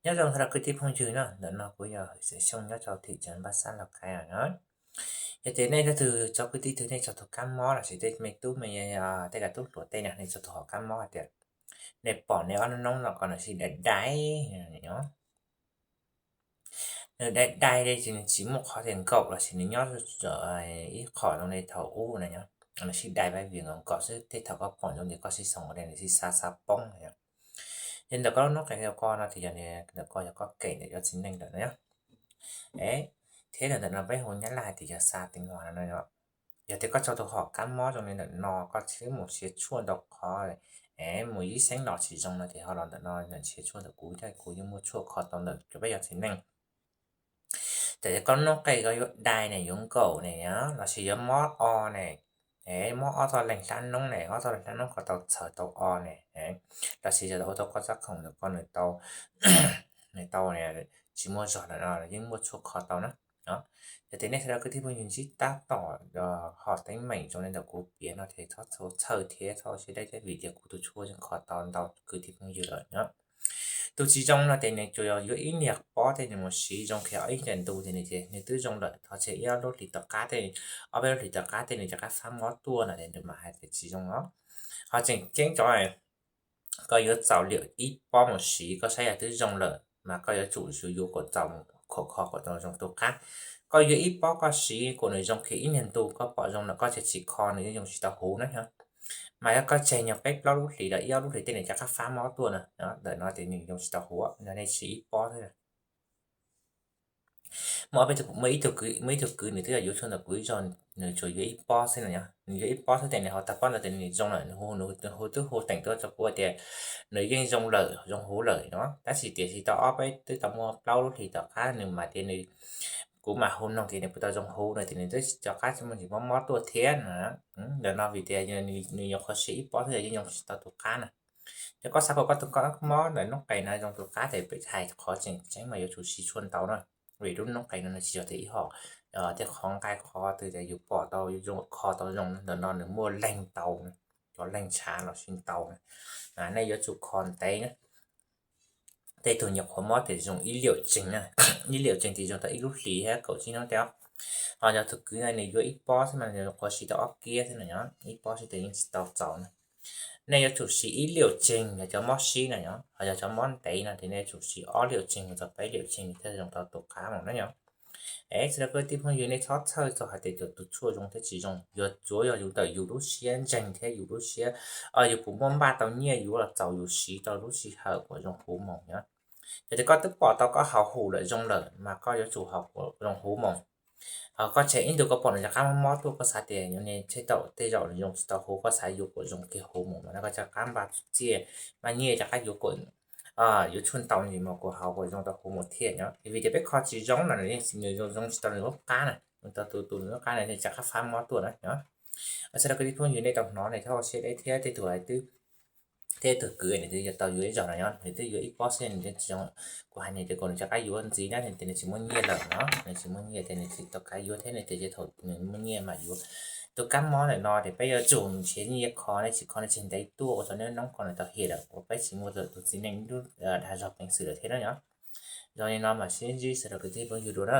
Nyob zoo sawv daws kwv tij phooj ywg na, ntawm no kuv yog Hwm Xeem Xyooj nyob rau thim tsev Npaj Xab Lauj Kais no. Yog tias nej leej twg tso kwv tij twg nej tso tus kab mob lossis tej me tub me, tej kav tub hluas tej no nej tso tus hom kab mob hais tias nej pom nej ob hnub no ko nws sib dai dai, nws dai dai li ces nws tsis muaj qhov tias nkaum lossis nws nyob ib qho zoo li thaum ub na, nws sib dai vaj vias nkaus nkaus xwb, tej thaum koj pom zoo li koj sib xoo ua li nws sib xa xa poob na. Yog ntawm koj lub noob qes ko no ces yog ntawm ko yog koj kem ntawm cov txiv neej lawm na. Thiab ntawm no peb hu Nyab Laj hais tias yog xa ti nua no. Yog tias koj tso tus hom kab mob zoo li ntawm no koj twb mus siav tshuaj ntau qhov, mus ib xeeb los tsis zoo no ces ho los ntawm no nrhiav tshuaj ntawm kuv thiab kuv yeej muaj tshuaj kho tau ntawm cov peb cov txiv neej. Txawm tias koj noob qes ko yuav dai ne, yuav nkaum ne, lossis yuav mob o ne, mob ob tog leeg hlab noob ne, ob tog leeg hlab noob ko tau txhaws tau o ne, lossis yog ua tau koj txoj khoom ntawm ko nws tau, nws tau tsis muaj zog lawm no yeej muaj tshuaj kho tau na. Yog tias nej sawv daws kwv tij phooj ywg ntsib tab tom hom teeb meem zoo li ntawm kuv piav no ces txhob txhawj thiab txhob siab deb thiab vim tias kuv tus tshuaj yeej kho tau ntau kwv tij phooj ywg lawm no. Tus tsis zoo no ces nws tsuas yog yuav ib niag pob tej nws mus siv zoo kiag ib nta ntu ces nws twb zoo lawm, thov tseg ib ob lub hlis tom qab tej, ob peb lub hlis tom qab tej nws rov qab fab mob tuaj no ces nws mam hais tias tsis zoo os. Ho tseem ceeb cov koj yuav txaus li ib pob mus siv koj saib yog twb zoo lawm mas koj yuav tsum yuav kom txaus kho kho kom tau zoo tus qab. Koj yuav ib pob koj siv kom nws zoo kiag ib niag ntu koj pom zoo lawm koj tseem tsis kho nws yeej zoo tsis tau huv na. Mas yog koj tseg nyog peb plaub lub hlis los ib ob lub hlis tej nws rov qab fab mob tuaj na, ntawm no ces nws zoo tsis tau huv, yog nej siv ib pob xwb. Muaj ib tug, muaj ib tug kwv nws twb yuav tshuaj ntawm kuv ib zaug, nws tsuas yuav ib pob xwb no, nws yuav ib pob xwb ces nws ho tag pob ntawd ces nws zoo lawm, nws hu, nws hu twb hu teem tuaj rau kuv tias nws yeej zoo lawm, zoo huv lawm no, tab sis tiam sis tau ob peb twb tau muaj plaub lub hlis tom qab nws mas tias nws, kuv mam hu noog tias nws puas tau zoo huv no ces nws twb rov qab tsis muaj ntsis mob mob tuaj thiab no. Ntawm no vim tias nws nyuam qhuav siv ib pob xwb yeej zoo tsis tau tus qab na. Yog koj xav kom koj tus kab mob ntawm noob qes no zoo tus qab ces peb hais qhov tseem ceeb mas yuav tsum siv tshuaj ntau na, vim lub noob qes no nws tsis yog tias ib hom, tej qhov nqaij qhov twg yus pom tau kho tau zoo, ntawm no nws muaj leeg ntau, cov leeg tshav los sis ntau. Nej yuav tsum kho ntev na. Tej tug nyuam qhuav mob ces zoo ib liam tseeg na, ib liam tseeg ces zoo tau ib lub hlis thiab kaum tsib hnub thiab. Ho yog tus kwv no nws yuav ib pob xwb mas nws nyuam qhuav siv tau ob kiab xwb no, ib pob xwb ces yeej tsis tau txaus na. Nej yuav tsum siv ib liam tseeg yog cov mob sib na, ho yog cov mob ntev no ces nej yuav tsum siv ob liam tseeg mus txog peb liam tseeg thiaj zoo tau tus qab mus na yom. Es sawv daws kwv tij phooj ywg nej txhob txhawj txog hais tias tus tshuaj zoo thiab tsis zoo, yog tsuav yog yus ntawm yus lub siab ntseeg thiab yus lub siab, yus puas muaj npaj tau nyiaj yuav los txaus yus siv tau lub sij hawm kom zoo huv mus yom. Yog tias koj twb pom tau koj haus hum lawm zoo lawm mas koj yuav tsum haus kom zoo huv mus. Ho koj tseg ib ntu koj pom nws rov qab mob mob tuaj koj xav tias yog ne tseg tau tej zaum nws zoo tsis tau huv, koj xav yuav kom zoo kiag huv mus mas koj rov qab npaj txiaj npaj nyiaj rov qab yuav kom, yuav tshuaj ntau ntsis mus kom haus kom zoo tau huv mus thiaj yom. Vim tias peb kho tsis zoo no nws zoo tsis tau nws lub qab na, tau tus tus nws lub qab na nws rov qab fab mob tuaj na yom. Sawv daws kwv tij phooj ywg nej tau hnov nej txhob ua siab deb thiab, tej tug hais twb, tej tug kwv nws twb yuav tau yuav ib zaug no yom, nws twb yuav ib pob xwb nws tsis zoo. Kuv hais nws tias kom nws rov qab yuav ntxiv na, nws tias nws tsis muaj nyiaj lawm no, nws tsis muaj nyiaj ces nws tsis tau qab yuav thiab, nws tias ces thaum nws muaj nyiaj mam yuav. Tus kab mob ntawm no ces peb yuav tsum nrhiav nyiaj kho, nej tsis kho nej tseg ntev tuaj ua rau nej noob ko nws tau hiam lawm, ua peb tsis muaj tus txiv neej lub dag zog peev xwm lawm thiab na yom. Zoo li no mam sib ntsib sawv daws kwv tij phooj ywg dua na.